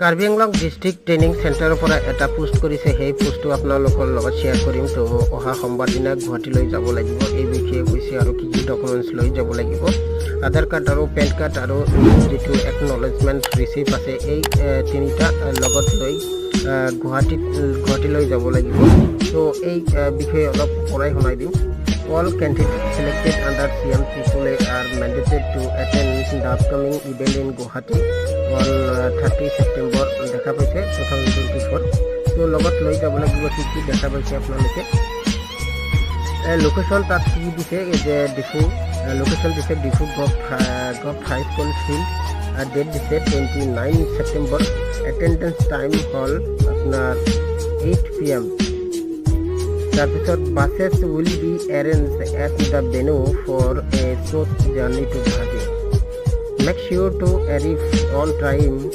Karbi Anglong district training চেণ্টাৰৰ পৰা এটা পোষ্ট কৰিছে। সেই পোষ্টটো আপোনালোকৰ লগত শ্বেয়াৰ কৰিম। তো অহা সোমবাৰ দিনা গুৱাহাটীলৈ যাব লাগিব, এই বিষয়ে কৈছে আৰু কি কি ডকুমেণ্টছ লৈ যাব লাগিব। আধাৰ কাৰ্ড আৰু পেন কাৰ্ড আৰু যিটো একনলেজমেণ্ট ৰিচিপ্ট আছে, এই তিনিটা লগত লৈ গুৱাহাটীলৈ যাব লাগিব। তো এই বিষয়ে অলপ পঢ়াই শুনাই দিম। All candidates selected under CM AAA are mandated to attend the upcoming event in Guwahati on 30 September, দেখা পাইছে, 2024। তো লগত লৈ যাব লাগিব কি কি, দেখা পাইছে আপোনালোকে। লোকেশ্যন তাত কি দিছে যে ডিফু, লোকেশ্যন দিছে Diphu Govt High School field। Date দিছে 29 September। Attendance time হ'ল আপোনাৰ 8 PM। তাৰপিছত buses will be arrange at the venue for a smooth journey to Guwahati. Make sure to arrive on time.